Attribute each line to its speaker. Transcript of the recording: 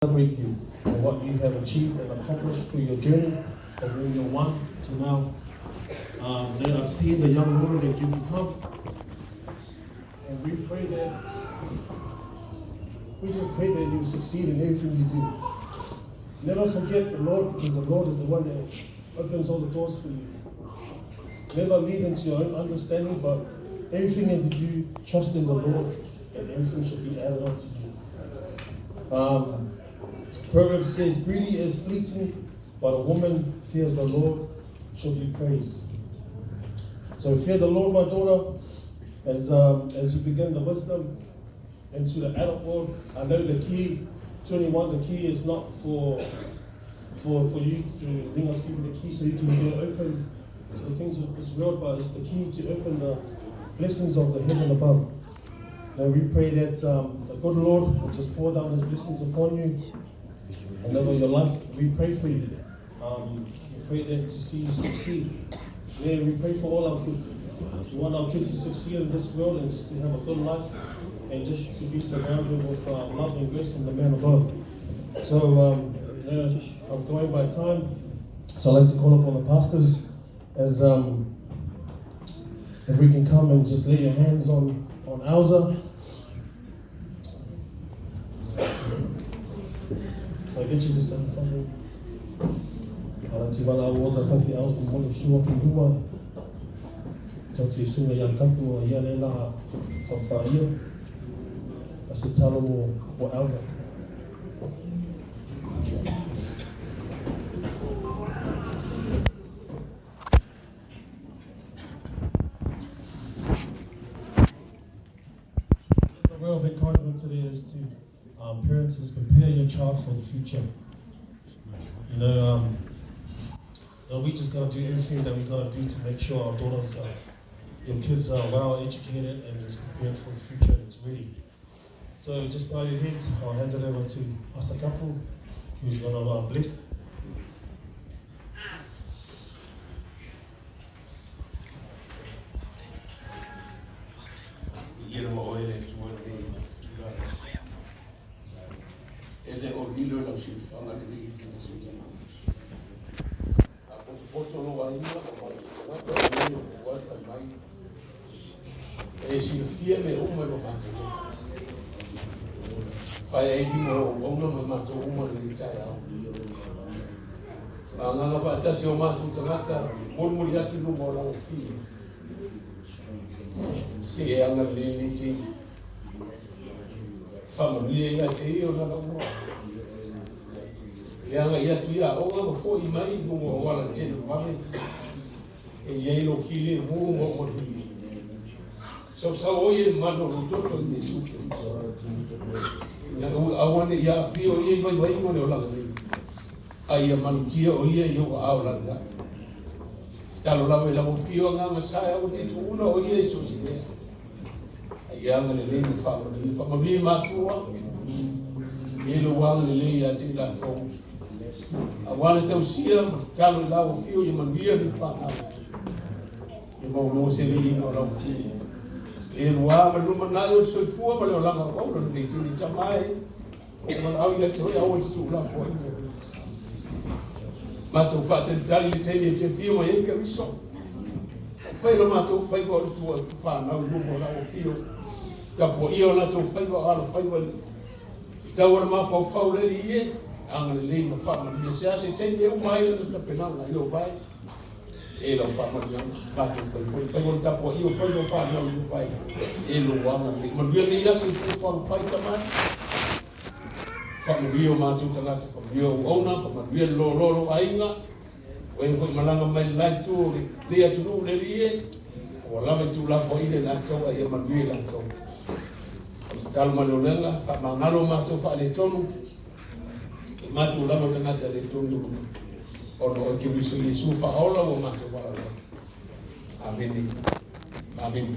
Speaker 1: Celebrate you for what you have achieved and accomplished through your journey from when you're 1 to now. They have seen the young woman that you become. And we pray that, we just pray that you succeed in everything you do. Never forget the Lord, because the Lord is the one that opens all the doors for you. Never lean into your own understanding, but everything that you do, trust in the Lord, and everything shall be added unto you. Proverbs says, beauty is fleeting, but a woman fears the Lord shall be praised. So fear the Lord, my daughter, as you begin the wisdom into the adult world. I know the key, 21, the key is not for you to bring us give you the key so you can get open to the things of this world, but it's the key to open the blessings of the heaven above. Now we pray that the good Lord will just pour down His blessings upon you and over your life. We pray for you. We pray that to see you succeed. Yeah, we pray for all our kids. We want our kids to succeed in this world and just to have a good life and just to be surrounded with love and grace and the man above. So I'm going by time. So I'd like to call upon the pastors as if we can come and just lay your hands on Alza. So I get you to stand in front of me. Ara ti wala o ta whawhi Alza mo le sua ki hua. Tau te sunga i a tapu o ia le laha whampaia. A se talo mo Alza. The word of encouragement today is to parents is prepare your child for the future. We just got to do everything that we got to do to make sure our daughters, your kids are well educated and just prepared for the future and it's ready. So just bow your heads. I'll hand it over to Pastor Kapu, who's going to bless.
Speaker 2: E le o lilo lau siufaga lenei i luga se tama. A potopoto lou aiga o matou tagata o e o ua e fai mai. E silafia mea uma i lo matou loto. Fai ai lima o auauna ma matou uma lenei taeao. Ma agaga faatasi o matou tagata, molimoli atu i luma o lau afio. Se e agalelei lenei taimi. Faamanuia ia te ia o na lauloa. E agai atu ia aoga ma fo'i mai i luga o ala tele vave. E i ai lo filemu ma o manuia. Sausau oi e mano lo toto i Yesu Keriso. Ina ua aua ne i aafia o ia i vaivaiga o le olaga nei. A ia malutia o ia i ou aao lalelagi. Talo lava i lau afio agaga sa e aua te tuuna o ia i so o se mea. A ia agalelei ma faamanuia. Faamanuia i matua. E lou agalelei ia te i latou. Aua le tausia ma tatalo i lau afio ia manuia le fanau. Ia maua se viiga o lau afio. E lua ma le lumanai o le soifua ma le olaga o aula lenei tini tama e. O valaau ia te hoi aua te tuulafo ai mea. Matou faatalitali le taimi e te afio mai ai Keriso. O fai la matou faiva o le tua whanau i luma o lau afio. Tapuaia o latou faiva o alo faiva i tau o le mafaufau le li e. Agalelei ma faamanuia se ase taimi e uma ai lana tapenaga i lou vai. E lau faamanuiaga, matou fai foi. Fai o le tapuaia o faiva o whanau i lou vai. E lou agalelei. Manuia nei aso i fuafuaga fai tama. Faamanuia o matou tagata, faamanuia o auauna, faamanuia le lololo aiga. O e foi malaga mai le lai tu o le le atunuu le li e. Ua lava i tūlafo i le latou a ia manuia i latou. O le tatalo ma le olega, faamagalo matou faaletonu. E matou lava tagata letonu. Ona o Keriso Iesu faaola ua matou valaau. Amene. Amene.